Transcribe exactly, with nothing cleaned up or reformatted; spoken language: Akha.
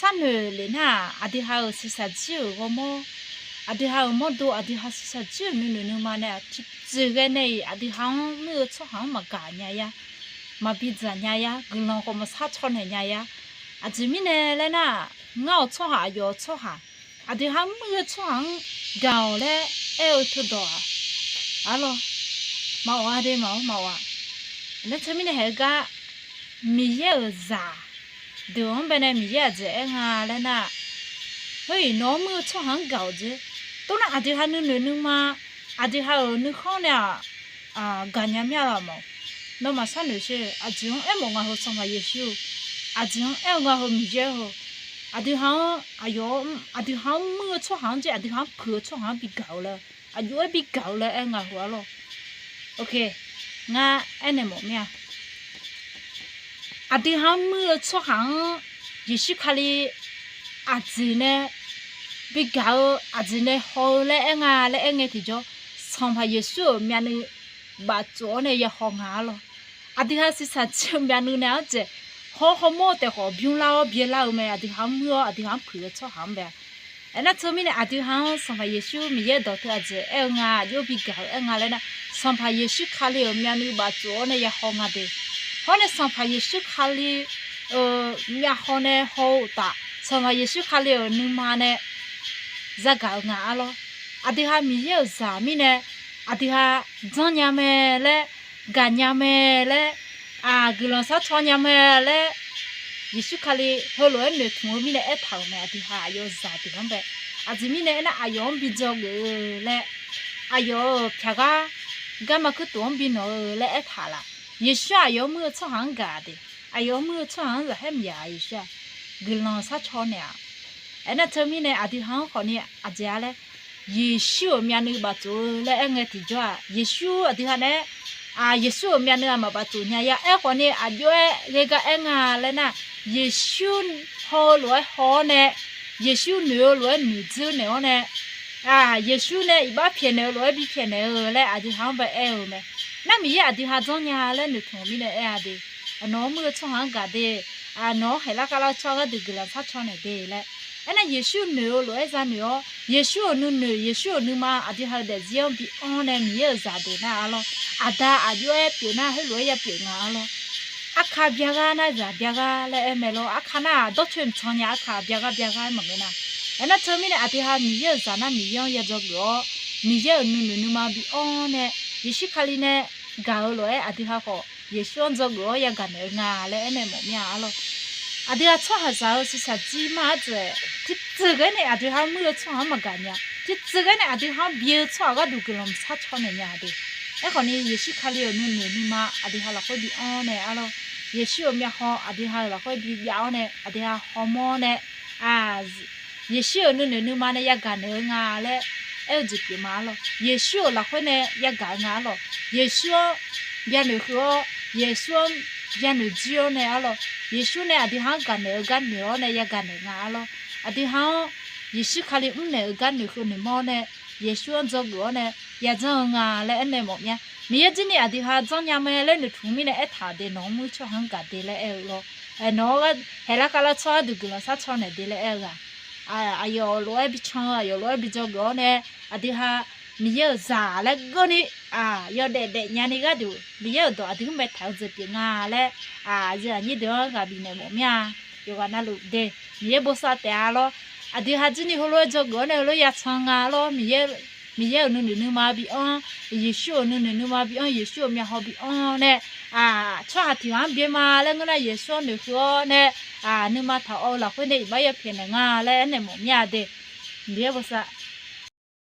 sharnoeq lef nar-aq, aqdui ha-euq shiqshaq jir-euq ghawrmawr, aqdui ha-euq mawrdo, aqdui ha shiqshaq jir-euq nuinoeq nuima nae-aq, tiqjeq ghae nae-iq aqdui ha-anr muir-eu tsawrhaq-anr maqgaq nya ya, maqbi dzaq nya ya, guiqlanq khawf maqshar caw naeq nya ya. Aqjeq mirnae laer nar-aq, ngar-awq tsawrhaq, aqyawf-euq tsawrhaq, aqdui ha muir-eu tsawrhaq-anr gaq-awq laer aer-eu teudawq-aq, arlawr, maqawq-a de, maqawr maqawq-a. Nar teumirnae haeq-eu gar, Miqyaer-euq zaq deuq-anr baenae Miqyaer aqjeq aer nga laer nar-aq, heu-iq nawq-anr muir-eu tsawrhaq-anr gaq-awq jeq. Tov nar aqdui ha nuinoeq nuima, aqdui ha-euq nuikhanr nae-aq, gaqnya mir-a lawq mawf. Nawmaf sharnoeq sher, aqjeq-anr aermawf nga heu Sanqpaq Yeqsur, aqjeq-anr aer-eu nga heu Miqyaer heu, aqdui ha-anr, aqyawf, aqdui ha-anr muir-eu tsawrhaq-anr jeq, aqdui ha-anr puiq-eu tsawrhaq-anr bi gaq-eu laer, aqjox-aer bi gaq-eu laer aer nga heu arlawr. Ngar aernaeq mawf mir-a. Aqdui ha-anr muir-eu tsawrhaq-anr Yeqsur Kali aqjeq nae bi gaq-eu, aqjeq nae haw-eu laer aer nga laer aer ngae tiqjawr, Sanqpaq Yeqsur-euq myavnuiv baftsof-awr nae ya haw nga arlawr. Aqdui ha shiqshaq jir-eu myavnuiv nae-anr dzaeq, hawr hawmawr-eu taef khawf bymr lar-awr byae lar-eu mae. Aqdui ha-anr muir-awr aqdui ha-anr puiq-eu tsawrhaq-anr bae-a. Aernar teumirnae aqdui ha-anr Sanqpaq Yeqsur Miqyaer dawq teu aqjeq aer-eu nga, aqjox bi gaq-eu aer nga laer nar, Sanqpaq Yeqsur Kali-euq myavnuiv baftsof-awr nae ya haw nga de. Hawr nae Sanqpaq Yeqsur Kali-euq myavhaw nae haw-eu uqtaf, Sanqpaq Yeqsur Kali-euq nuima nae zagaq-eu nga arlawr. Aqdui ha Miqyaer-euq zaq mirnae, aqdui ha janrnya mae laer, gaqnya mae laer, aq, guiqlanq sharcaw nya mae laer, Yeqsur Kali heulof-aer noeqtmq-eu mirnae aertaq-euq mae. Aqdui ha aqyawf zaq deuq-anr bae, aqjeq mirnae aernar, aqyawf-anr bi dzawgeuf-eu laer, aqyawf-euq pyaqgar garma kuirtof-anr bi nawq-eu laer aertaq laf. Yeqsur aqyawf-anr muir-eu tsawrhaq-anr gaq de. Aqyawf-anr muir-eu tsawrhaq-anr zaqkhaer maqya. Yeqsur-aq, guiqlanq sharcaw naeq-aq. Aernar teumirnae aqdui ha-anr khawfni aqjeq-a laer, Yeqsur-euq myavnuiv baftsof-eu laer aer ngae tiqjawr-aq, Yeqsur aqdui ha naeq-aer, Yeqsur-euq myavnuiv aqmaq baftsof nya ya. Aerkhawfni aqjox-aer ghae gar aer nga laer nar, Yeqsur haw-eu lof-aer haw-awr nae, Yeqsur noeq-eu lof-aer noeqdzer naeq-awr nae, Yeqsur nae iqbax pyaeqnaeq-eu lof-aer bi pyaeqnaeq-eu laer aqdui ha-anr bae aer-eu mae. Nar Miqyaer aqdui ha janrnya laer noeqtmq-eu mirnae aer-a de. Nawq-anr muir-eu tsawrhaq-anr gaq de. Nawq-anr khaeqlar khavlar-eu tsawrhaq gharduq guiqlanq sharcaw naeq de laer. Aernar Yeqsur noeq-eu lof-aer zanoeq-awr, Yeqsur-euq nuinoeq, Yeqsur-euq nuima aqdui ha-eu daefzir-anr bi anr nae Miqyaer-euq zaqdeuq nar arlawr. Aqda aqjox-aer pyeuf nar heulof-aer ya pyeuf nga arlawr. Arka byagar nar zaq byagar laer aer mae lor. Arka nar-aq dawrcoeni can nya, arka byagar byagar-aer maqngeur nar. Aernar teumirnae aqdui ha Miqyaer-euq zaq nar Miqyaer-anr ya dzawgeuf-awr, Miqyaer-euq nuinoeq nuima bi anr nae, Yeqsur Kali nae gaq-eu lof-aer aqdui ha khawf Yeqsur-anr dzawgeuf-awr yagaq naeq-eu nga laer aernaeq mawf mir-a arlawr. Aqdui ha tsawrhaqzaq-eu shiqshaq jir mar-aer dzaeq, tiqtsuif ghaer nae aqdui ha muir-eu tsawrhaq-anr maqgaq nya, tiqtsuif ghaer nae aqdui ha-anr byae-eu tsawrhaq gharduq guiqlanq sharcaw naeq nya de. Aerkhawfni Yeqsur Kali-euq nuinoeq nuima aqdui ha lafkhoer bi anr nae arlawr. Yeqsur-euq myavhaw aqdui ha-euq lafkhoer bi jav-awr nae aqdui ha hawmawr nae, Yeqsur-euq nuinoeq nuima nae yagaq naeq-eu nga laer aer-eu jeq pyeuf ma arlawr. Yeqsur-euq lafkhoer nae yagaq-eu nga arlawr. Yeqsur-anr byanoeq huiq-awr, Yeqsur-anr byanoeq jir-awr nae arlawr. Yeqsur nae aqdui ha-anr gaqnaeq-eu gar noeq-awr nae yagaq naeq nga arlawr. Aqdui ha-anr Yeqsur Kali mrnaeq-eu gar noeq huiq noeqmawr-awr nae, Yeqsur-anr dzawgeuf-awr nae yajanr-eu nga laer aernaeq mawf mir-a. Miqyaer jirni aqdui ha janrnya mae laer noeqtmq mirnae aertaq de, nawq-anr muir tsawrhaq-anr gaq de laer aer-eu lawr. Nawq-anr haeqlar khavlar tsawrhaq gharduq guiqlanq sharcaw naeq de laer aer-eu ghaq, aqyawf lof-aer bi can-eu, aqyawf lof-aer bi dzawgeuf-awr nae, aqdui ha Miqyaer-euq zaq laer geur ni yawdaef daefnya ni gharduq Miqyaer-euq dawq aqdui-anr baetaq-eu jeq pyeuf nga laer, aqyuif aqnyir deuq-anr ghaq bifnaeq mawf mir-a. Yawqghaq navluf de, Miqyaer bosav taef-a lawr. Aqdui ha jir ni heulof-aer dzawgeuf-awr nae heulof-aer yacan nga lawr. Miqyaer-euq nuinoeq nuima bi anr, Yeqsur-euq nuinoeq nuima bi anr, Yeqsur-euq myavhaw bi anr nae, tsawrhaq tiq ghaq-anr byae ma laer ngeur nar, Yeqsur-anr noeq huiq-awr nae, nuima taq-awr-eu lafkhoer nae iqbax yapyaeq naeq nga laer aernaeq mawf mir-a de. Miqyaer bosav